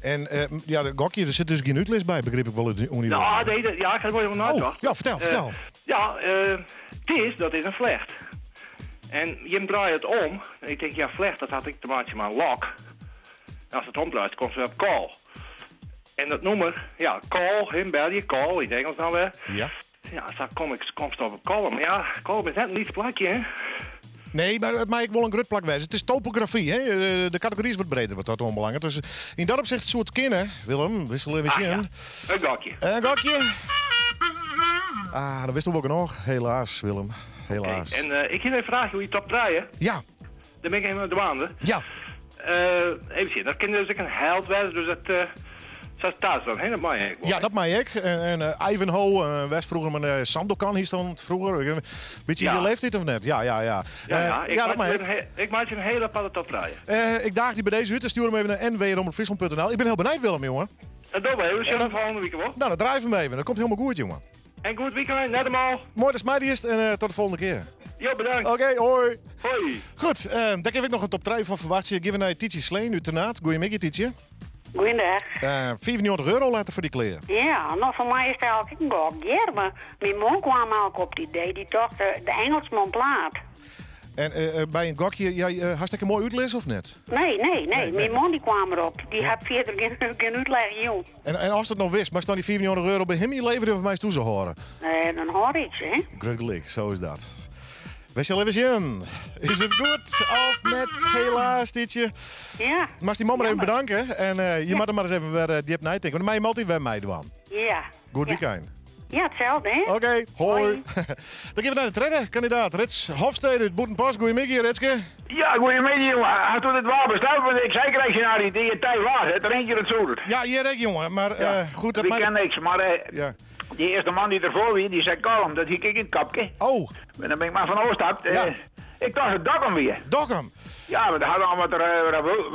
En ja, de gokje, der sit dus gjin útlis by, begryp ik wol út dy Ja, nee, ja, ik ha der wol even Oh, neitocht. ja, fertel, fertel. Ja, it is, dat is in flecht. En jim draaie it om. En ik tink, ja, flecht, dat hat ek te meitsjen mei in lok. En ast it omdraaist, komst wer op call. En dat nûmer, ja, call, him belje, call, yn it Ingelsk dan wer. Ja. Ja, sa kom ik, komst op Kollum. Ja, Kollum is net in lyts plakje, hè? Nee, mar it mei ek wol in grut plak wêze. It is topografy, hè? De kategory is wat breder wat dat oanbelanget. Dus yn dat opsicht soe it kinne. Willem, wissel even Ah, sjen. ja. In gokje. In gokje. Ah, dan wist wol genôch. Helaas, Willem. Helaas. En ik hie even in fraachje oer dy top trije. Ja. Dêr bin ik even oan dwaande. Ja. Even sjen, dat kin dus ek in held wêze, dus dat sa Tarzan, hè? Dat mei ek wol. Ja, dat mei ek. En Ivanhoe, west froeger, mar Sandokan hiest dan froeger. Bytsje yn Ja. je leeftiid of net? Ja, ja, ja. Ja, ja, ik Ja, dat meitsje mei ek. ik meitsje in hiele aparte top trije. Ik daag dy by dizze út en stjoer him even nei nw@omropfryslan.nl. Ik bin hiel benijd, Willem, jonge. Dat dogge we. We sjogge him folgjende wike wol. Nou, dan draaien we hem even. Dat komt hielendal goed, jonge. En goed weekend, net helemaal. Moai datst mei wiest en tot de folgjende kear. Jo, bedankt. Oké, hoi. Hoi. Goed, dêr kin ik noch in top 3 fan ferwachtsje. Gean we nei Tietje Sleen út Ternaard. Goeiemiddei, Tietje. Goeiedag. 95 euro letter foar dy klean. Ja, no foar my is it eigentlik in gok, hear, mar myn man kwam ek op it idee, dy tocht de Engelsman plaat. En by in gokje, ja, hast ek in moai útlis of net? Nee, nee, nee. Nee, Myn nee. man dy kwam derop. Dy hat fierder gjin útlis jûn. En ast it noch witst, moatst dan dy 95 euro by him ynleverje of meist se hâlde? Nee, dan hâld ik se, hè. Grut gelyk, sa is dat. We sille even sjen. Is it goed of net? Helaas, Tietje. Ja. Moatst dy man mar even Jammer. bedanke. En je moat der mar ris even wer djip neitinke. Want dan mei je altyd wer meidwaan. Ja. Goed Ja. weekend. Ja, itselde, hè. Oké, hoi. Hoi. Dan gean we nei de tredde kandidaat, Rits Hofstede út Bûtenpost. Goeiemiddei, Ritske. Ja, goeiemiddei, jonge. Hast it waar besteld? Want ik sei krekt nei dy, dy tijd waar, het rint hjir it soedert. Ja, hjir ek, jonge. Mar goed, dat Ik mei- ken niks, mar Ja. dy earste man dy't derfoar wie, dy sei kalm, dat hie ik yn it kapke. Oh. En dan bin ik mar fan ôfstapt. Ja. Ik tocht dat Dokkum wie. Dokkum? Ja, mar der hat al wat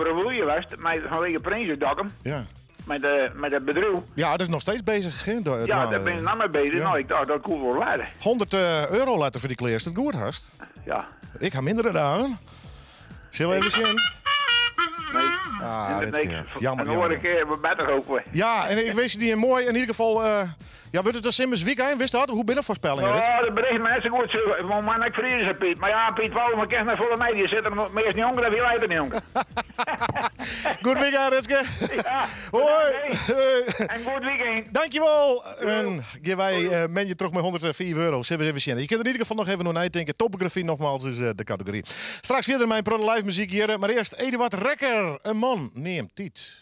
rebûlje west, fanwege Prins út Dokkum. Ja. Mei dat bedriuw. Ja, dat is noch steeds beuzich. Hè? Ja, dêr bin ik no mei beuzich. Ja. No, ik tocht, dat koe wol wurde. 100 euro letter foar dy klean, is dat goed hast? Ja. Ik ha mindere dagen. Sille we even sjen? Nee. Ah, En dit dat keer. niks. Jammer, En dan hoor jammer. ik wat better hopen. Ja, en ik wist die een mooi, in ieder geval, ja, wurdt it in simmerswykein, witst dat? Hoe binne de foarspellingen, Rits? Oh, dat bericht mensen goed. Zo. Want man, ik verlies het, Piet. Maar ja, Piet Wouw, maar kent mij volle mij. Die zit er nog meest niet onder, wie leidt er niet onder. Goed weekend, Ritske. Ja, Hoi. En goed weekend. Dankjewel. En gean wy moandei troch mei 104 euro. Sille we even sjen. Je kunt er in ieder geval nog even oer neitinke. Topografie nogmaals is de categorie. Straks fierder mei in protte live muzyk hjir. Mar earst Eduard Rekker. In man neamd Tiid.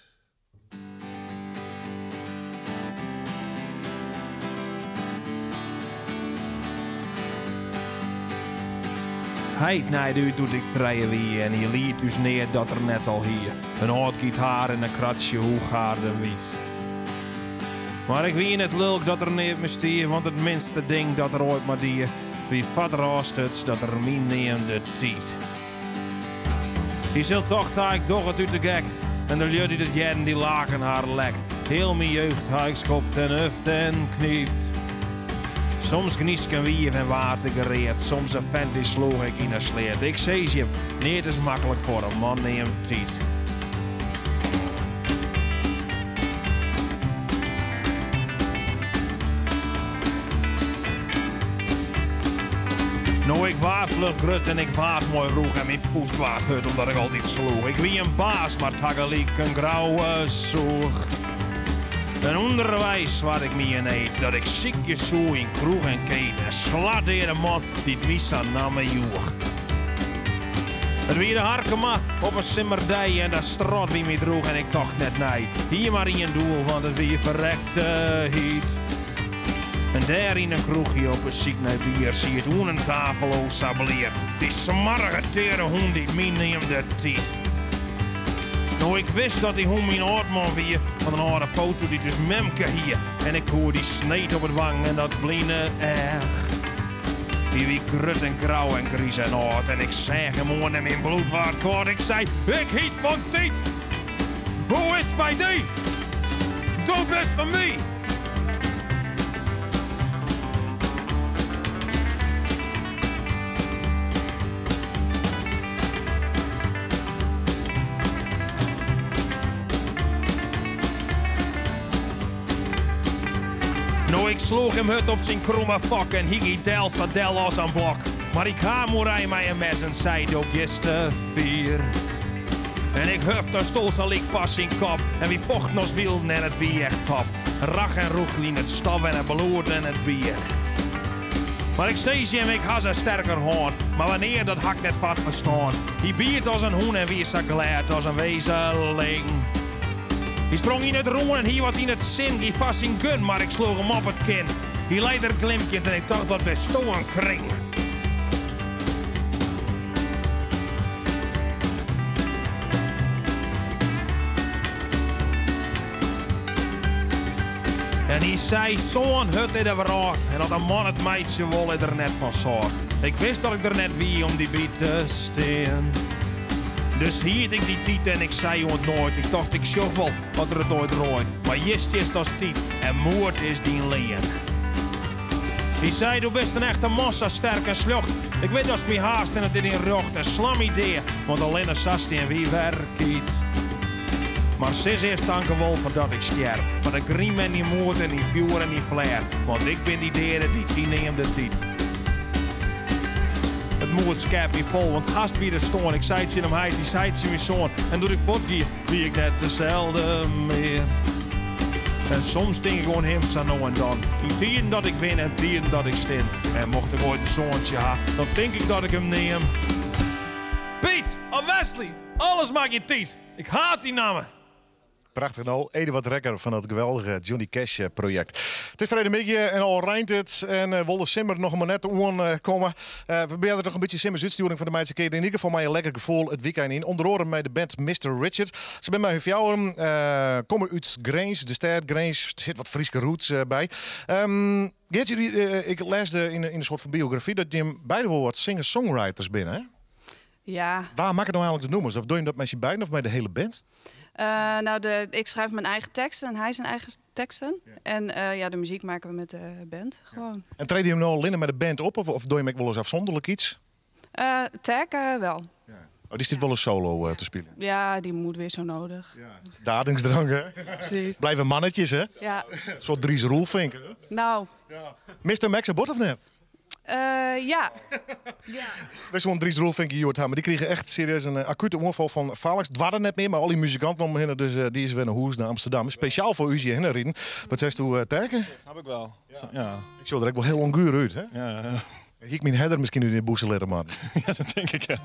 Heit naaide út doe't ik 3 wie en hy liet ús neat dat er net al hie. In âld gitaar en in kratsje Hoegaarden wyt. Mar ik wie net lulk dat der neat mear stie, want it minste ding dat er oait mar die, wie foar er ôfstuts dat er my neamde Tiid. Hy sil tocht ha, ik doch it út de gek. En de lju dy't it hearden, dy laken har lek. Hiel myn jeugd ha ik skopt en huft en knypt. Soms gnysk in wiif en waard ik read. Soms in fint dy sloech ik yn 'e sleat. Ik sis jim, neat is maklik foar in man neamd Tiid. No, ik waard fluch grut en ik waard moai rûch en myn fûst waard hurd omdat ik altyd sloech. Ik wie in baas, mar tagelyk in grouwe sûch. En ûnderweis swaar ik my in eed dat ik sykje soe yn kroech en keet en sladearde man dy't my sa'n namme joech. It wie de Harkema op in simmerdei en dat strot wie my drûch en ik tocht net nei. Hie mar ien doel, want it wie ferrekte hyt. En dêr yn in kroechje op 'e syk nei bier siet oan in tafel o sa blier. Dy smoarge teare hûn dy't my neamde Tiid. No, ik wist dat dy hûn myn âldman wie, fan in âlde foto dy't ús memke hie. En ik koe dy sneed op it wang en dat bline each. Dy wie grut en grau en griis en âld. En ik seach him oan en myn bloed waard kâld. Ik sei, ik hyt fan Tiid. Hoe is 't mei dy? Do bist fan my. No, ik sloech him hurd op syn kromme fok en hy gie del sa del as in blok. Mar hy kaam oerein mei in mes en sei, Do giest te fier. En ik hufte in stoel sa lyk foar syn kop en wy fochten as wylden en it wie echt top. Rach en rûch yn it stof en it bloed en it bier. Mar ik sis jim, ik ha se sterker hân, mar wannear dat ha 'k net foar 't ferstân. Hy biet as in hûn en wie sa glêd as in wezeling. Hy sprong yn it rûn en hie wat yn it sin, gie foar syn gun, mar ik sloech him op it kin. Hy lei der glimkjend en ik tocht, wat bisto in kring. En hy sei, Soan, hurd is de wrâld en as in man it meitsje wol, is er net fan sâlt. Ik wist dat ik der net wie om dy by te stean. Dus hiet ik dy tiid en ik sei oant noait. Ik tocht, ik sjoch wol oft er it oait roait. Mar hjir stiest as tiid en moed is dyn lean. Hy sei, Do bist in echte man, sa sterk en sljocht. Ik wit datst my haatst en it is dyn rjocht. En slaan my dea, want allinne sa stean wy wer kyt. Mar sis earst tankewol foardat ik stjer, foar de grime en dyn moed en dyn fjoer en dyn flair, want ik bin dy deade dy't dy neamde tiid. It moed skept my fol, want hast wie er stoarn. Ik sei tsjin him, Heit, hy sei tsjin myn soan. En doe't ik fuortgie, wie ik net deselde mear. En soms tink ik oan him sa no en dan, yn tiden dat ik win en tiden dat ik stin. En mocht ik oait in soantsje ha, dan tink ik dat ik him neam Piet of Wesley, alles mar gjin Tiid. Ik haat dy namme. Prachtich no, Eduard Rekker fan dat geweldige Johnny Cash projekt. It is freedtemiddei en al reint it en wol de simmer noch mar net oankomme. We probearje der noch in bytsje simmersútstjoering fan te meitsjen. Kinne je yn ieder gefal mei in lekker gefoel it wykein yn. Under oare mei de band Mister Richard. Se binne mei hun fjouweren, komme út Grins, de stêd Grins. Der sit wat Fryske roots by. Geartsje, ik lêsde yn in soart fan biografy dat jim beide wol wat singer-songwriters binne, hè? Ja. Wa makket no eigenlik de nûmers? Of dogge jim dat mei syn beiden of mei de hiele band? Nou, ik schrijf mijn eigen teksten en hij zijn eigen teksten. En ja, de muziek maken we met de band gewoon. En trede jim no allinne mei de band op of dogge jim ek wolris afzonderlik iets? Terke wel. Ja. Oh, dy stiet wolris solo te spyljen? Ja, die moet weer zo nodig. Ja. Dadingsdrang, hè? Precies. Blijven mannetjes, hè? Ja. Een soort Dries Roelvink, hè? Nou. Ja. Mist de Max bot of net? Ja. Wy soene Dries Roelvink hjoed ha, mar dy krige echt serieus in akute oanfal fan falaks. Doarde net mear, mei al dy muzikanten om him hinne, dus dy is wer nei hûs nei Amsterdam. Spesjaal foar ús hjirhinne riden. Wat seisto, Terke? Dat snap ik wel. Ja. Ik sjoch der ek wol hiel onguur út, hè? Ja. Hie ik myn herder miskien út de bûse litte moatten. Ja, dat tink ik, ja.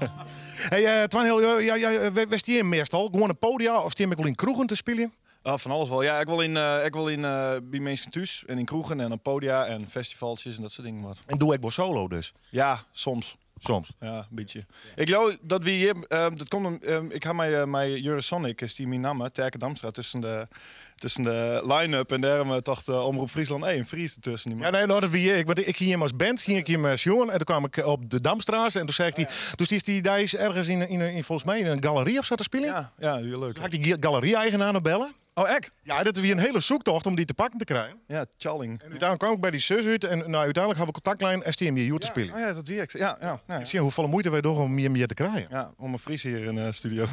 Hey, Twan, ja, ja, wêr stean je meastal? Gewoan op podia of stean je ek wol yn kroegen te spyljen? Oh, fan alles wol. Ja, ek wol yn, ek wol yn, by minsken thús en yn kroegen en op podia en festivaltsjes en dat soart dingen wat. En doe ek wol solo dus? Ja, soms. Soms? Ja, in bytsje. Ik leau dat wy hjir, dat komt om, ik ha mei Joris Sonic, is dy myn namme, Terke Damstra, tusken de, tusken de line-up en dêrom tocht Omroep Fryslân, hé, in Fries dertusken. Ja, nee, no, dat wie ik. Want ik hie him as band, hie ik him sjoen en doe kwam ik op de Damstraat en doe sei ik dy, doe stiest dy deis ergens yn, folgens my yn in galery of sa te spyljen. Ja, ja, wie leuk. Ha ik dy galery-eigenaar noch belle. Oh, ek? Ja, dat wie in hiele zoektocht om dy te pakken te krijen. Ja, tjalling. En úteinlik kwam ik by dy sus út en nou, úteinlik ha we kontakt lein en stie him hjir hjoed te spyljen. Oh ja, dat wie ek. Ja, ja, ja. Sjen hoefolle muoite wy dogge om him hjir te krijen. Ja, om in Fries hjir yn de studio.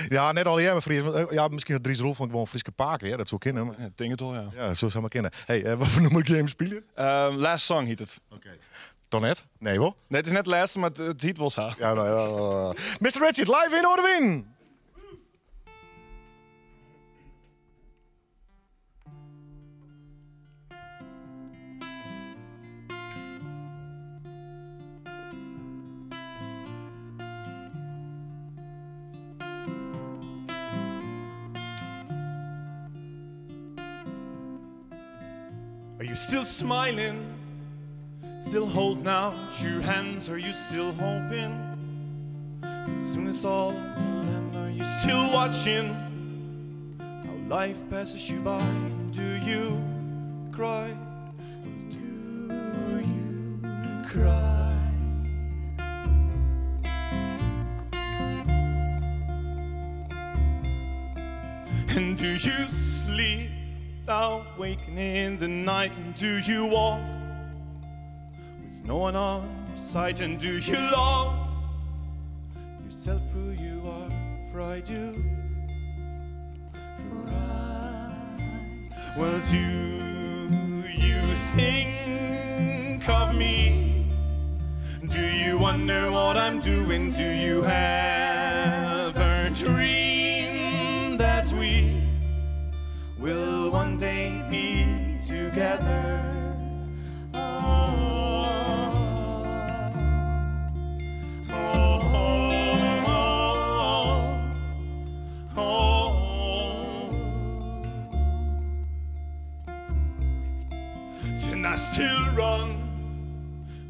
Ja, net allegear mar Fries. Want, ja, miskien hat Dries Roelvink wol in Fryske pake, ja, dat soe kinne. Ja, tink it wol, ja. Ja, dat soe samar kinne. Hey, wat foar nûmer gean jim spyljen? Last Song hjit it. Oké. Toch net? Nee, wol? Nee, it is net de lêste, mar it hjit wol sa. Ja, nou, ja. Mister Richard, live yn Noardewyn! Are you still smiling? Still holding out your hands? Are you still hoping? That soon it's all will end. Are you still watching how life passes you by? Do you cry? Do you cry? And do you sleep without waking in the night? And do you walk with no one on your side? And do you love yourself who you are? For I do. For I, well, do. you think of me? Do you wonder what I'm doing? Do you ever dream that we will one day be together? Oh, oh, oh, oh. Then I still run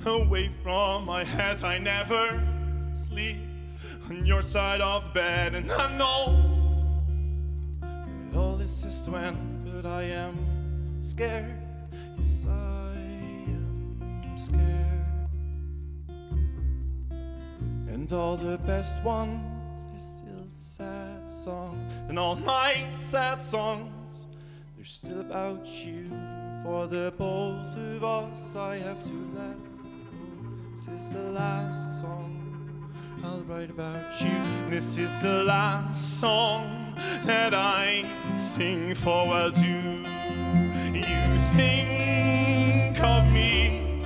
away from my head. I never sleep on your side of the bed, and I know that all this is to end, but I am scared. Yes, I am scared. And all the best ones, they're still sad songs. And all my sad songs, they're still about you. For the both of us, I have to let go. This is the last song I'll write about you. This is the last song that I sing for. Well, do you think of me?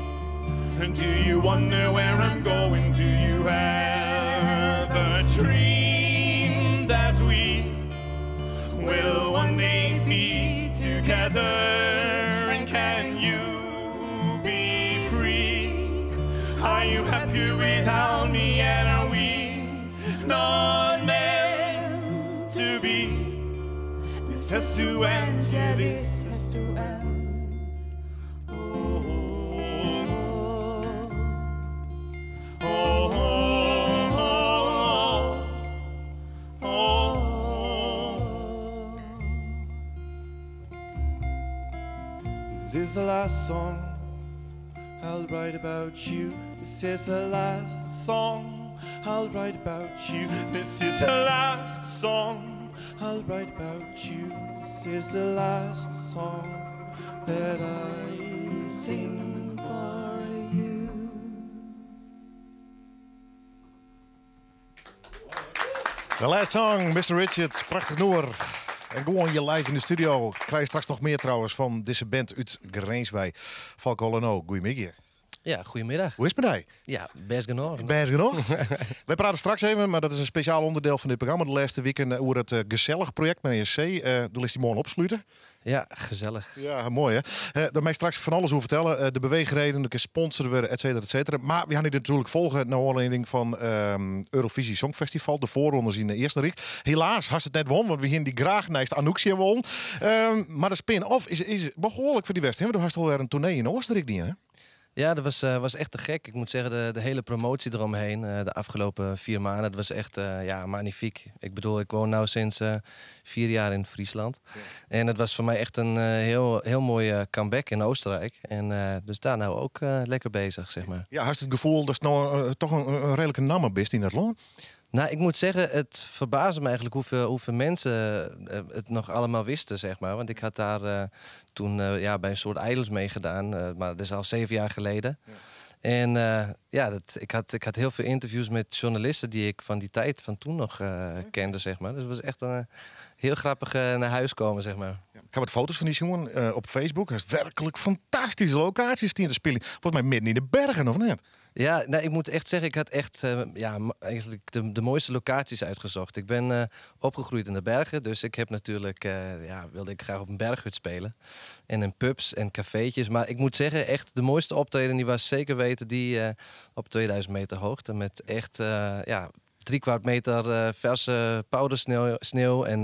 And do you wonder where I'm going? Do you ever dream that we will one day be together? And can you be free? Are you happy without me? And are we not meant to be? This has to end, yeah, this has to end. Oh, oh, oh, oh, oh. This is the last song I'll write about you. This is the last song I'll write about you. This is the last song I'll write about you. This is the last song that I sing for you. The Last Song, Mr. Richards, prachtich nûmer. En gewoan hjir live yn de studio. Krije straks noch mear trouwens fan dizze band út Grins wei. Falko Leno, goeiemiddei. Ja, goedemiddag. Hoe is it mei dy? Ja, bêst genôch. Bêst genôch. Wy prate straks even, mar dat is in spesjaal ûnderdiel fan dit programma de lêste wiken oer it Gesellich projekt mei in C. Do litst dy moarn opslute. Ja, gesellich. Ja, moai hè. Dêr meist straks fan alles oer fertelle. De beweechreden, der kin sponsore wurde, et cetera, et cetera. Mar we hawwe dy natuerlik folge nei oanlieding fan Eurovisie Songfestival, de foarrondes yn Eastenryk. Helaas hast it net wûn, want we hiene dy graach neist Anouk sjen wollen. Mar de spin-off is behoarlik foar dy west. Do hast alwer in toernee yn Oostenryk dien, hè? Ja, dat was echt te gek. Ik moet zeggen, de hele promotie eromheen, de afgelopen 4 maanden, dat was echt ja, magnifiek. Ik bedoel, ik woon nu sinds 4 jaar in Friesland. En het was voor mij echt een heel, heel mooie comeback in Oostenrijk. En dus daar nou ook lekker bezig, zeg maar. Ja, hast it gefoel datst no toch in reedlike namme bist yn it lân? Nou, ik moet zeggen, het verbaasde me eigenlijk hoeveel mensen het nog allemaal wisten, zeg maar. Want ik had daar toen ja, bij een soort Idols meegedaan, maar dat is al 7 jaar geleden. En ja, ik had heel veel interviews met journalisten die ik van die tijd van toen nog kende, zeg maar. Dus het was echt een heel grappig naar huis komen, zeg maar. Ja, ik ha wat foto's fan dy sjoen op Facebook. Dat is werklik fantastyske lokaasjes dy te spyljen. Folgens my midden yn de bergen, of net? Ja, nou, ik moet echt zeggen, ik had echt ja, eigenlijk de mooiste locaties uitgezocht. Ik ben opgegroeid in de bergen, dus ik heb natuurlijk, ja, wilde ik graag op een berghut spelen. En in pubs en cafeetjes. Maar ik moet zeggen, echt de mooiste optreden, die was zeker weten die op 2000 meter hoogte. Met echt ja, 3/4 meter verse powdersneeuw. Sneeuw. En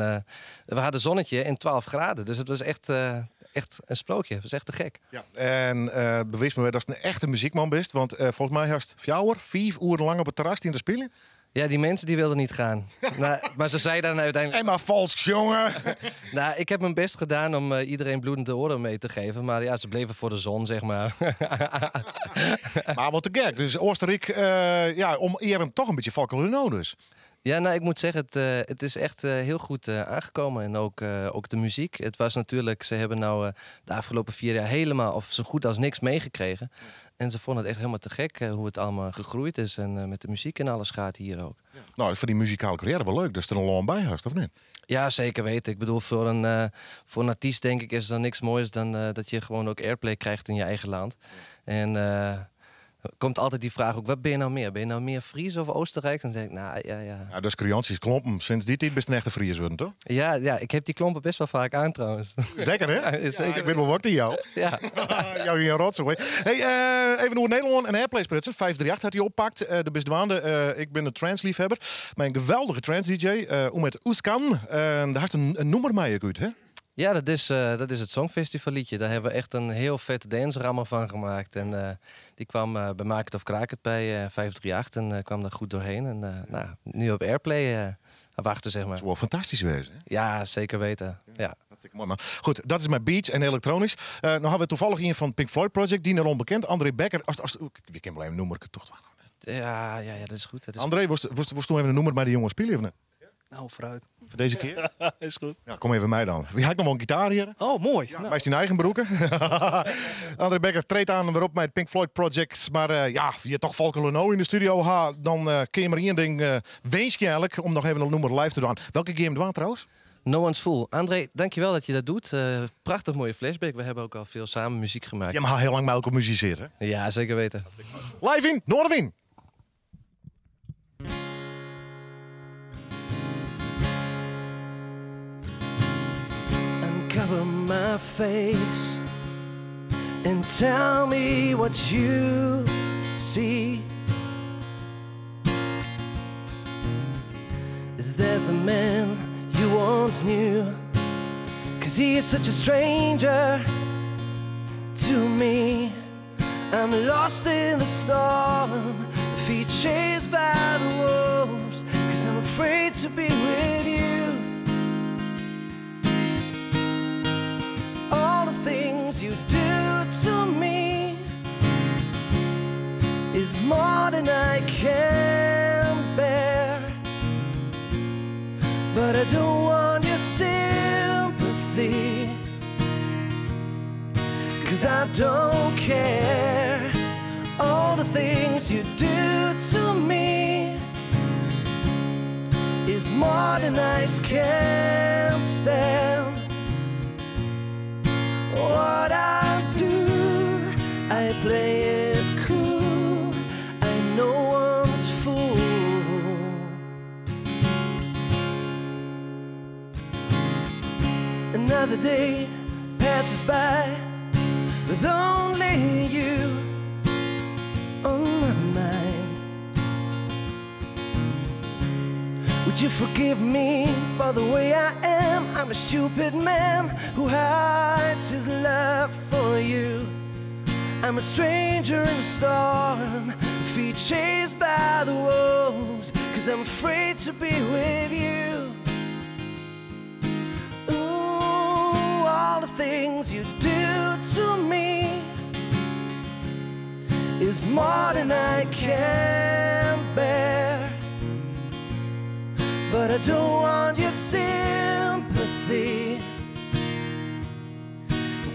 we hadden zonnetje en 12 graden. Dus het was echt een sprookje. Het was echt te gek. Ja, en bewiis my datst in echte muzykman bist. Want folgens my hast 4, 5 oeren lang op it terras te spyljen. Ja, die mensen die wilden niet gaan. Nou, maar ze zeiden dan uiteindelijk... En maar vals, jongen! Nou, ik heb mijn best gedaan om iedereen bloedende oren mee te geven. Maar ja, ze bleven voor de zon, zeg maar. Maar wat te gek. Dus Oostenrijk, ja, om eer hem toch een beetje Falco Leno dus. Ja, nou, ik moet zeggen, het is echt heel goed aangekomen. En ook de muziek. Het was natuurlijk, ze hebben nou de afgelopen 4 jaar helemaal, of zo goed als niks meegekregen. En ze vonden het echt helemaal te gek hoe het allemaal gegroeid is. En met de muziek en alles gaat hier ook. Nou, voor die muzikale carrière wel leuk. Dus er een loon bij hast, of niet? Ja, zeker weten. Ik bedoel, voor een artiest denk ik is er niks moois dan dat je gewoon ook airplay krijgt in je eigen land. En komt altijd die vraag ook, wat ben je nou meer? Ben je nou meer Fries of Oostenrijk? Dan zeg ik, nou ja. Ja, dus Kriantjes klompen. Sinds die tijd bist een echte Fries worden, toch? Ja, ik heb die klompen best wel vaak aan trouwens. Zeker, hè? Ja, zeker. Ja, ik weet wel wat die jou. Ja. Jou hier een rotzooi. Hey, even hoe Nederland en Airplay sprutsen. 538 had hij oppakt. De Bisdwaande. Ik ben een trance-liefhebber. Mijn geweldige trance-dj, Ummet Oeskan. Daar had een noemer mij uit, hè? Ja, dat is het Songfestival liedje. Daar hebben we echt een heel vette dance van gemaakt. En die kwam bij Maak het of Kraak het bij 538 en kwam daar goed doorheen. En nou, nu op Airplay wachten, zeg maar. Dat is wel fantastisch wezen, hè? Ja, zeker weten. Ja. Dat vind ik mooi, man. Goed, dat is mijn beats en elektronisch. Nou hebben we toevallig een van Pink Floyd Project, die erom bekend. André Becker. Wie kan wel even noemen, ik het toch wel. Ja, dat is goed. Dat is André, was toen even een noemer bij de jongens spelen, of niet? Nou, vooruit. Voor deze keer? Is goed. Ja, kom even mij dan. Wie had nog wel een gitaar hier? Oh, mooi. Ja, Nou. Wij zijn eigen broeken. André Becker treedt aan weer op met het Pink Floyd Project. Maar ja, je toch Volker Leno in de studio ha, dan kun je maar één ding wens je eigenlijk om nog even een noemer live te doen. Welke game doen trouwens? No One's Fool. André, dankjewel dat je dat doet. Prachtig mooie flashback. We hebben ook al veel samen muziek gemaakt. Je mag heel lang met elkaar muziceren. hè? Ja, zeker weten. Live in Noardewyn. Uncover my face and tell me what you see. Is that the man you once knew? 'Cause he is such a stranger to me. I'm lost in the storm, feet chased by the wolves. 'Cause I'm afraid to be with you. All the things you do to me is more than I can bear. But I don't want your sympathy, 'cause I don't care. All the things you do to me is more than I can stand. What I do, I play it cool. I'm no one's fool. Another day passes by with only you on my mind. Would you forgive me for the way I am? I'm a stupid man who hides his love for you. I'm a stranger in the storm, feet chased by the wolves, 'cause I'm afraid to be with you. Ooh, all the things you do to me is more than I can bear. But I don't want your sympathy,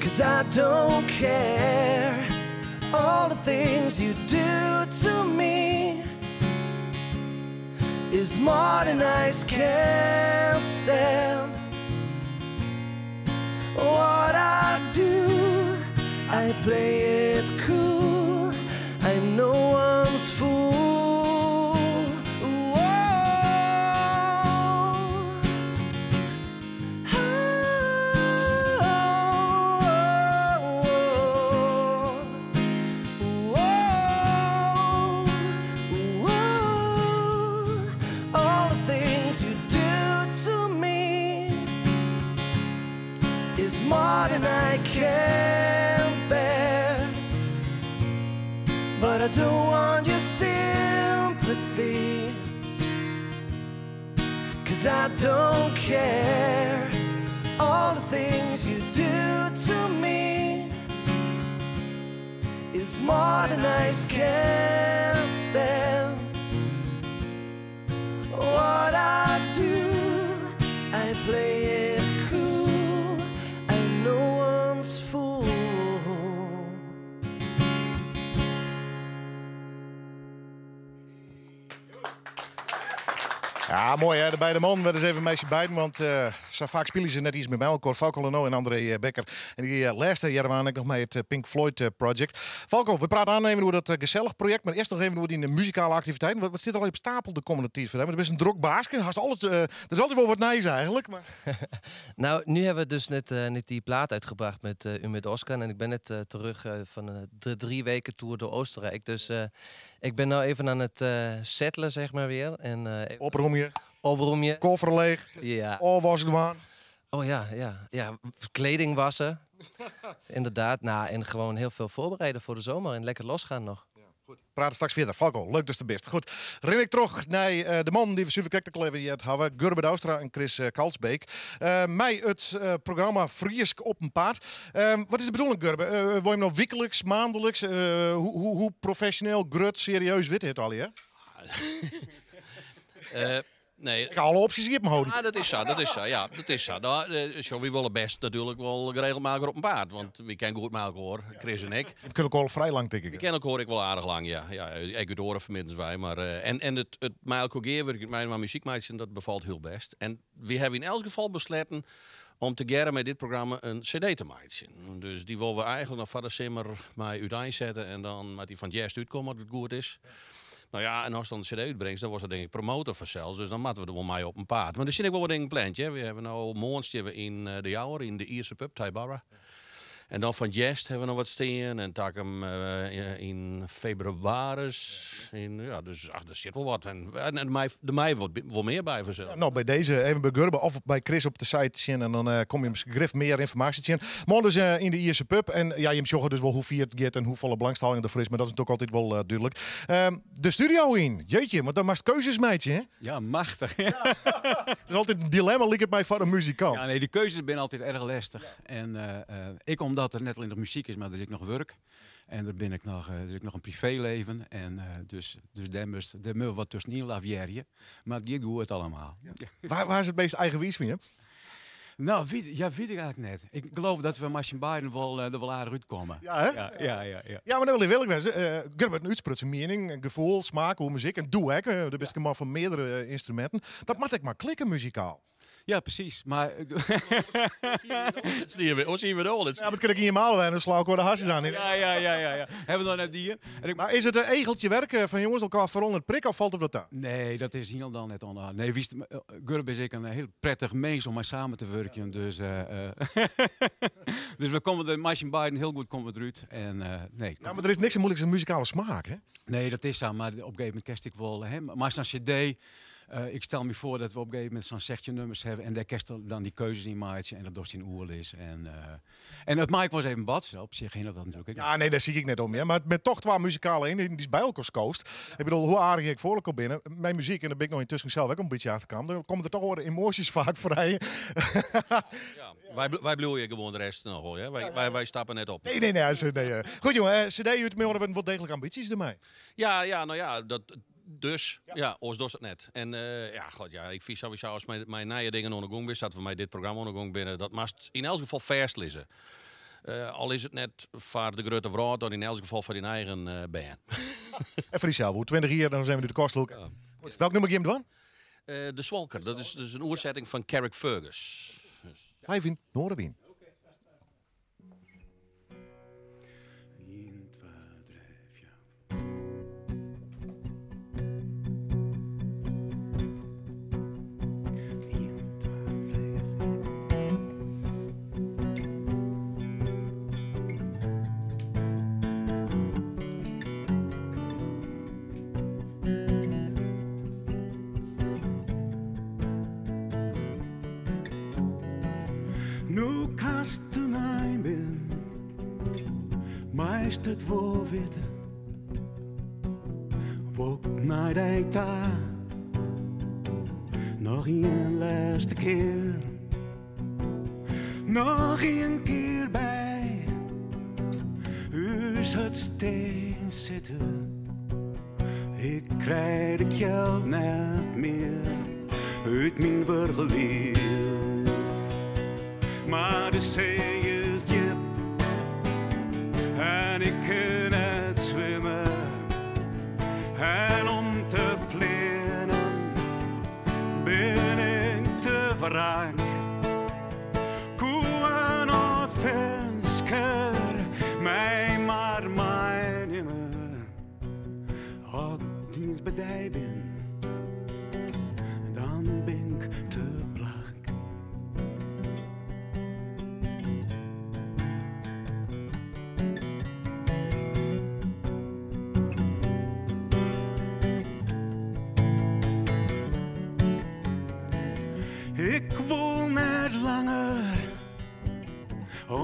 'cause I don't care. All the things you do to me is more than I can stand. What I do, I play it cool. I'm no one's fool. Whoa. Oh, whoa, whoa. All the things you do to me is more than I can bear. But I don't want your sympathy, 'cause I don't care. All the things you do to me is more than I can stand. What Ja, moai hè, de beide mannen wer ris even mei syn beiden, want sa faak spylje se net iens mear mei elkoar. Falko Lanoë en André Bekker. En dy lêste hearre we ek noch mei it Pink Floyd Project. Falko, we prate aanst even oer dat gesellich projekt, mar earst noch even oer dyn muzikale aktiviteiten. Wat stiet der al op stapel de kommende tiid foar dy? Want do bist in drok baaske, hast alles, der is altyd wol wat nijs eigenlik. Mar... Nou, nu hebben we dus net die plaat uitgebracht met Umit Ozcan. En ik ben net terug van de 3 weken tour door Oostenrijk. Dus ik ben nou even aan het settelen, zeg maar weer. En, Opromje. Opromje. Koffer leech. Ja. Ôfwask dwaan. Oh ja. Kleding wassen. Inderdaad. Nou, en gewoon heel veel voorbereiden voor de zomer. En lekker losgaan nog. Prate straks fierder. Falko, leuk datst der bist. Goed, rin ik troch nei de mannen dy't we suver krekt al even heard hawwe. Gurbe Douwstra en Chris Kalsbeek. Mei it programma Frysk op 'en Paad. Wat is de bedoeling, Gurbe? Wolle jim no wykliks, maandelijks? Hoe profesjoneel, grut, serieus wurdt dit allegear? Nee. Ik ha alle opsjes iepen holden. Ja, dat is sa, dat is sa, ja, dat is sa. Nou, sjoch, wy wolle bêst natuerlik wol geregeld mei elkoar op 'en paad, want wy kenne goed mei elkoar, Chris en ik. We kenne elkoar al frij lang, tink ik. Wy kenne elkoar ek wol aardich lang, ja. Ja, ek út oare fermiddens wei, mar en it mei elkoar gearwurkjen, mei muzyk meitsjen, dat befalt hiel bêst. En wy hawwe yn elts gefal besletten om tegearre mei dit programma in CD te meitsjen. Dus dy wolle we eigenlik noch foar de simmer mei úteinsette en dan moat dy fan 't hjerst útkomme as it goed is. No ja, en ast dan de CD útbringst, dan wolst dat tink ik promoate fansels. Dus dan moatte we der wol mei op 'en paad. Mar der sitte ek wol wat dingen pland. Hè. We hawwe no moarn steane we yn De Jouwer, yn de Ierske pub, Tybarra. En dan fan 't hjerst hawwe we noch wat stean. En takom yn febrewaris. Yn, ja, dus ach, der sit wol wat. En der mei wol mear by fansels. No, by dizze even by Gurbe of by Chris op de site sjen en dan komme je grif mear ynformaasje tsjin. Moarn dus yn de Ierske pub. En ja, jim sjogge dus wol hoe fier it giet en hoefolle belangstelling derfoar is. Mar dat is natuerlik altyd wol dúdlik. De studio yn. Jeetje, want dan moatst keuzes meitsje, hè? Ja, machtich. Dat is altyd in dilemma, liket my, foar in muzikant. Ja, nee, dy keuzes binne altyd erch lestich. En ek omdat der net allinnich muzyk is, mar der is ek noch wurk. En der bin ik noch, der is ek noch in privéleven. En dus dêr moatte we wat tuskenyn lavearje. Mar it giet goed allegear. Wa is it meast eigenwiis fan jim? No, ja, wit ik eigenlik net. Ik leau dat we mei syn beiden der wol aardich útkomme. Ja, hè? Ja. Ja, mar dan wol ik wol wêze. Gurbe, in útsprutsen miening, gefoel, smaak, oer muzyk. En do ek, do bist in man fan meardere ynstruminten. Dat moat ek mar klikke muzikaal. Ja, presys. Mar... Dat zie we al. Ja, mar dat kin ik yn je malen en dan sla ik de harsens oan. Ja. Hawwe we noch net dien. En ik... Mar is it in egeltje werk fan jonges elkoar foaral net prikke of falt it wat ta? Nee, dat is hielendal net oan de hân. Nee, witst, Gurbe is ek in hiel prettich minsk om mei samen te wurkjen. Dus we komme der mei syn beiden hiel goed komme we derút. En, nee. Ja, mar der is niks sa muoilik as in muzikale smaak, hè? Nee, dat is sa. Mar op in gegeven momint kinst ek wol, hè, mar sa'n CD, ik stel my foar dat we op in gegeven momint sa'n 16 nûmers hawwe en dêr kinst dan dy keuzes yn meitsje en dat dochst yn oerlis. En it mei ek wolris even batse, op sich hinderet dat natuerlik ek. Ja, nee, dêr sykje ik net om. Ja. Mar mei toch twa muzikale ienheden dy't by elkoar skoost. Ik bedoel, hoe aardich ik foar elkoar bin, mei muzyk, en dêr bin ik no yntusken sels ek in bytsje achterkaam, dan komme der toch oare emoasjes faak frij. Ja, wy bliuwe gewoan de rest noch wol, hè? Wy stappe net op. Nee. Goed, jongen, CD út, mar wol deeglik ambysjes dermei. Ja, no ja, dat, dus, ja, oars dochst it net. En ja, god, ja, ik fyn sawiesa ast mei nije dingen oan de gong bist, dat we mei dit programma oan de gong binne, dat moatst yn elts gefal fêstlizze. Al is it net foar de grutte wrâld, dan yn elts gefal foar dyn eigen bern. En foar dysels, oer 20 jier, dan binne we út de kast lûkt. Goed, welk nûmer gean we dwaan? De Swalker, dat is dus in oersetting fan Carrickfergus. Dus. Hy fynt Noardewyn. 1, 2, 3, 4. 1, 2, 3, 4. No kinst in ein bin, meist it wol witte. Wol 'k nei dy ta, noch ien lêste kear. Noch ien kear by ús hurd stean sitte. Ik krij de kjeld net mear út myn wurge liif. Mar de see is djip en ik kin net swimme. En om te fleanen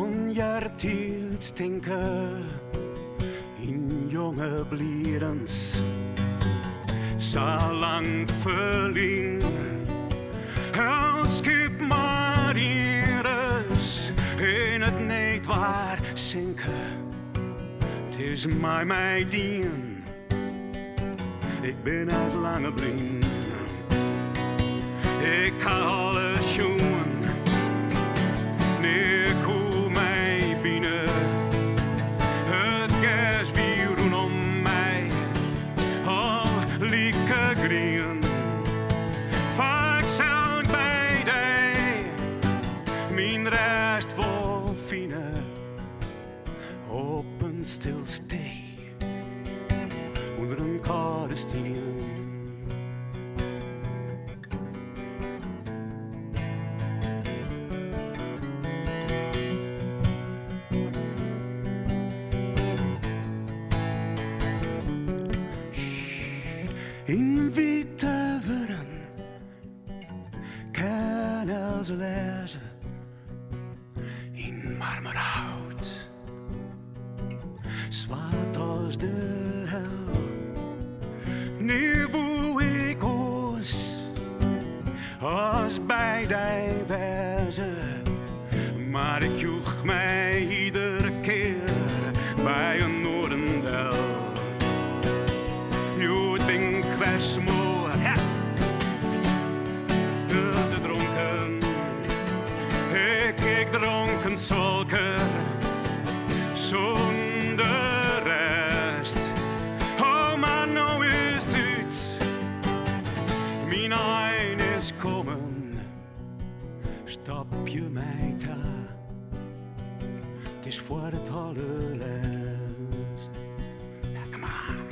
Oan eartiids tinke yn jonge bliidens, sa lang ferlyn. As skip mar ienris yn it needwaar sinke, 't is mei my dien, ik bin net langer blyn. Ik ha alles sjoen, nea koe my bine. It gers wie rûnom my al like grien. Faaks sil ik by dy myn rêst wol fine op in stil stee ûnder in kâlde stien. Yn wite wurden kin elts lêze yn marmerhout. Swart as de hel. Nea woe ik oars as by dy wêze, mar ik joech my iedere kear by in oaren del. Hjoed bin ik wer smoar, ja, te dronken. Ik, ik dronk in swalker sûnder rêst. Oh, mar no is 't út. Myn ein is kommen. Stapje my ta. 't Is foar it allerlêst. Ja, come on.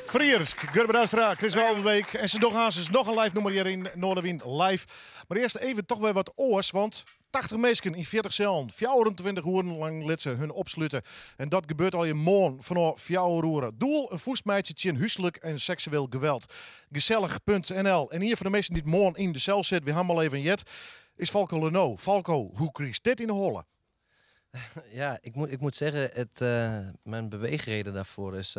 Friersk, Gurbe Douwstra, Chris Waldenbeek en se dogge aansens noch in live nûmer hjir yn Noardewyn Live. Mar earst even toch wer wat oars, want 80 minsken yn 40 sellen, 24 oeren lang lit se hun opslute. En dat gebeurt allegear moarn fanôf fjouwer oere. Doel, in fûst meitsje tsjin húslik en seksueel geweld. Gesellich.nl En ien fan de minsken dy't moarn yn de sel sit, wy ha him al even heard, is Falko Leno. Falko, hoe krigest dit yn 'e holle? Ja, ik moet zeggen, mijn beweegreden daarvoor is...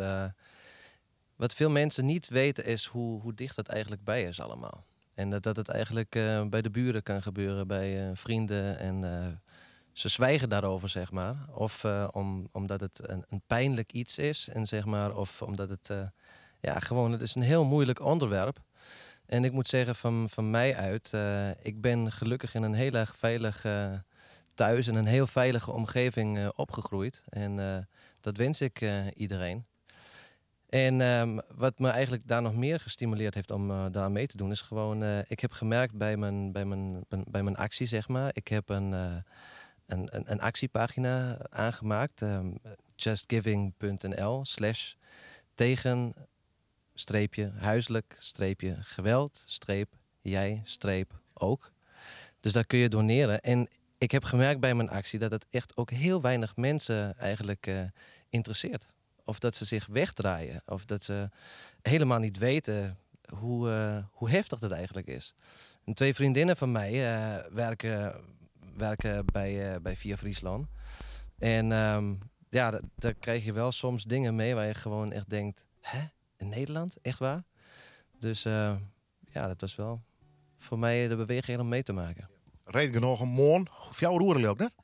Wat veel mensen niet weten is hoe dicht dat eigenlijk bij is allemaal. En dat het eigenlijk bij de buren kan gebeuren, bij vrienden. En ze zwijgen daarover, zeg maar. Of omdat het een pijnlijk iets is. En, zeg maar, of omdat het, ja, gewoon, het is een heel moeilijk onderwerp. En ik moet zeggen, van mij uit, ik ben gelukkig in een heel erg veilig thuis en een heel veilige omgeving opgegroeid. En dat wens ik iedereen. En wat me eigenlijk daar nog meer gestimuleerd heeft om daar aan mee te doen, is gewoon, ik heb gemerkt bij mijn actie, zeg maar. Ik heb een actiepagina aangemaakt, justgiving.nl/tegen-huiselijk-geweld-jij-ook. Dus daar kun je doneren. En ik heb gemerkt bij mijn actie dat het echt ook heel weinig mensen eigenlijk interesseert. Of dat ze zich wegdraaien. Of dat ze helemaal niet weten hoe heftig dat eigenlijk is. En twee vriendinnen van mij werken bij Via Friesland. En ja, daar krijg je wel soms dingen mee waar je gewoon echt denkt... Hè? In Nederland? Echt waar? Dus ja, dat was wel voor mij de beweging om mee te maken. Reden genoeg om moarn fjouwer oere ook net?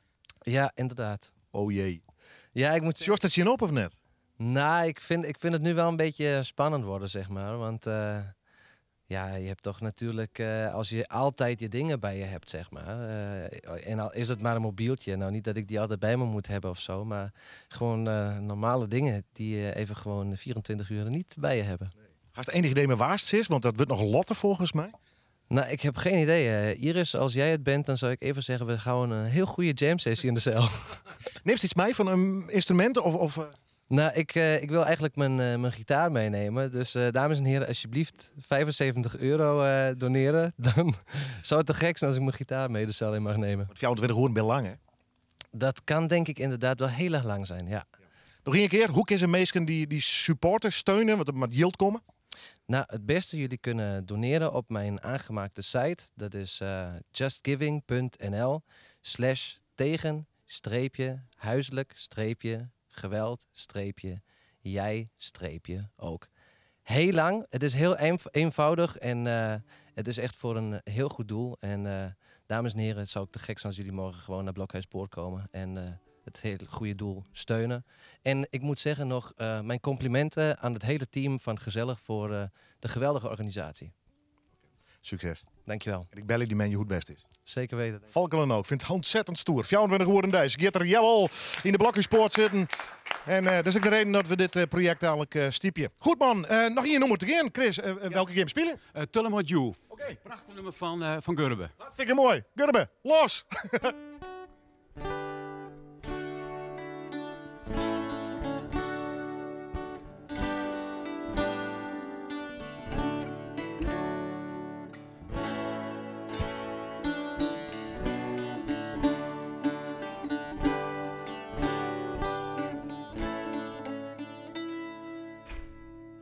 Ja, inderdaad. Oh jee. Ja, ik moet Sjochst dat tsjin op of net? Nou, ik vind het nu wel een beetje spannend worden, zeg maar. Want ja, je hebt toch natuurlijk, als je altijd je dingen bij je hebt, zeg maar. En al is het maar een mobieltje. Nou, niet dat ik die altijd bij me moet hebben of zo. Maar gewoon normale dingen die je even gewoon 24 uur niet bij je hebben. Hast enig idee mei wa'tst is? Want dat wurdt noch lotte folgens my. Nou, ik heb geen idee. Iris, als jij het bent, dan zou ik even zeggen... we gaan een heel goede jam sessie in de cel. Neemt iets mee van een instrument of? Nou, ik wil eigenlijk mijn gitaar meenemen. Dus dames en heren, alsjeblieft €75 doneren. Dan zou het te gek zijn als ik mijn gitaar mee de cel in mag nemen. Want 24 uur ben lang, hè? Dat kan denk ik inderdaad wel heel erg lang zijn, ja. Nog één keer, hoe kunnen mensen die supporters steunen, want er moet geld komen? Nou, het beste, jullie kunnen doneren op mijn aangemaakte site. Dat is justgiving punt N L slash tegen streepje huiselijk streepje geweld streepje jij streepje ook. Heel lang, het is heel eenvoudig en het is echt voor een heel goed doel. En dames en heren, het zou ook te gek zijn als jullie morgen gewoon naar Blokhuispoort komen en het hele goede doel steunen. En ik moet zeggen nog mijn complimenten aan het hele team van Gezellig voor de geweldige organisatie. Succes. Dankjewel. En ik bel je die man je hoe het best is. Zeker weten. Valkelen ook. Vind het ontzettend stoer. 24 uur en deze. Gaat er jawel in de Blokhuispoort zitten. En dat is ook de reden dat we dit project eigenlijk stiepje. Goed man, nog één nummer te gaan. Chris, welke game spelen? Tullamore Dew. Oké. Prachtig nummer van Gurbe. Hartstikke mooi. Gurbe, los!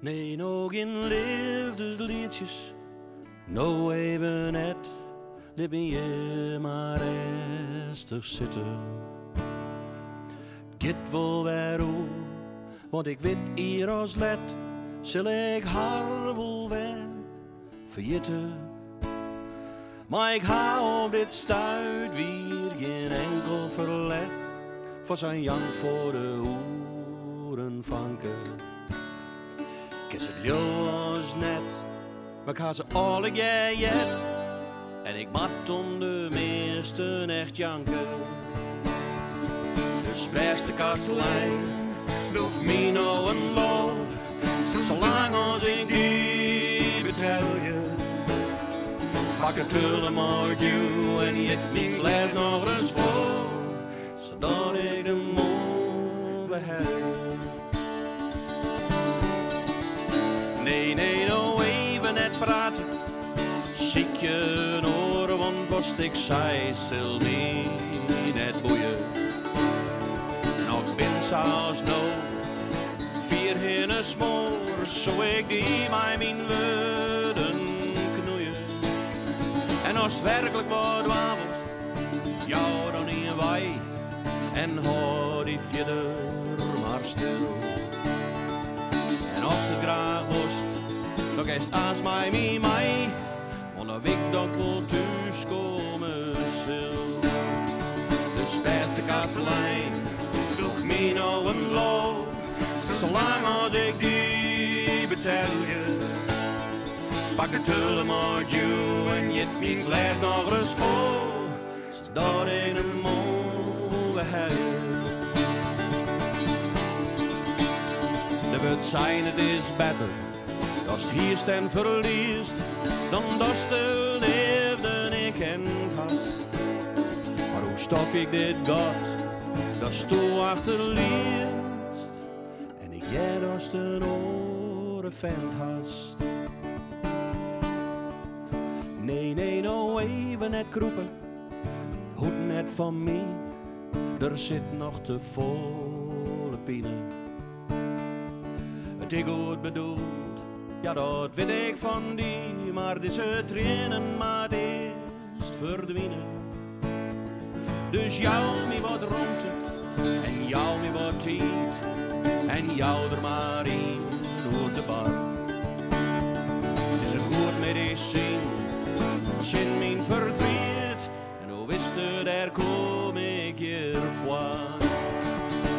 Nee, nog in liefdesliedjes, no even net, liep je maar rustig zitten. Git wel weer oer, want ik weet hier als let, zal ik haar wel weer verjitten. Maar ik hou op dit stuit weer geen enkel verlet, voor zijn jank voor de hoeren vanken. Ik is het ljos net, maar ik ha ze alle jet. En ik mat om de meesten echt janken. Dus beste kastelein, doe me nou een lol. Zolang als ik die betel je. Pak het Tullamore Dew en jit mijn glas nog eens vol. Zodat ik de mond beheer. Nee, nee, nou even net praten. Ziek je oren, want wat ik zei, zal niet net boeien. Nog ben zelfs nou 4 hinnen smoor, zo ik die mij mijn woorden knoeien. En als het werkelijk wat wabelt, jou dan niet wij, en hoor die verder maar stil. En als het graag worst, dan kerst aas mij mij mij, want dan weet ik dat ik wel thuis komen zal. Dus beste kastelein, doe mij nou een lol, zolang als ik die betel je. Pak de Tullamore Dew en jit mijn glas nog eens vol, zodat ik de mond beheer. De wet zijn het is beter, dat het hierst en verliest, dan dat de liefde ik kent hast. Maar hoe stop ik dit gat, dat stoel achterliest, en ik jij dat de oren vent hast. Nee, nee, nou even net kroepen, hoed net van mij, er zit nog te volle pine. Het is goed bedoeld, ja dat weet ik van die, maar deze trainen maar eerst verdwijnen. Dus jou me wat rondte en jou me wat tijd en jou er maar in door de bar. Het is een goed medicijn, zin mijn verdriet en hoe wist het, daar kom ik hier voor.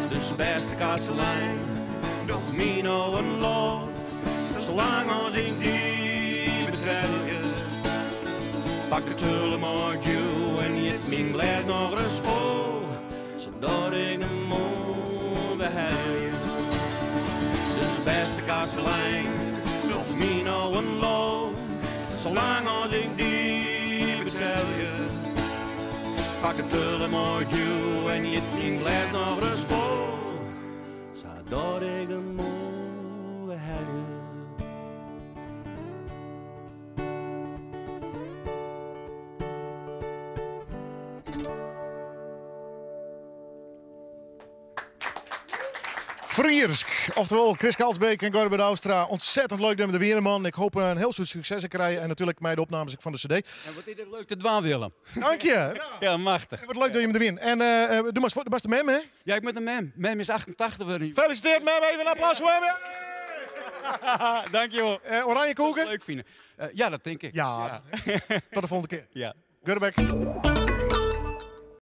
Dus beste kastelein, doch mij nou een lol, zolang als ik die betel je. Pak de Tullamore Dew en jit mijn glas nog eens vol, zodat ik de mond beheer. Dus beste kastelein, doch mij nou een lol, zolang als ik die betel je. Pak de Tullamore Dew en jit mijn glas nog eens vol, zodat Dat ik de moarn wer helje. Friersk, oftewol Chris Kalsbeek en Gurbe Douwstra. Ontzettend leuk dat we der wiene, man. Ik hoop in hiel soad sukses te krijen en natuerlik mei de opnames van de CD. En wat is dit leuk te dwaan, Willem. Dank je. Ja, machtich. Wat leuk dat je hem er wint. En doe maar eens, de mem, hè? Ja, ik met de mem. Mem is 88 geworden. Gefeliciteerd, mem. Even een applaus voor hem. Dankjewel. Oranje koeken? Leuk vinden. Ja, dat denk ik. Ja. Tot de volgende keer. Ja. Gurbek.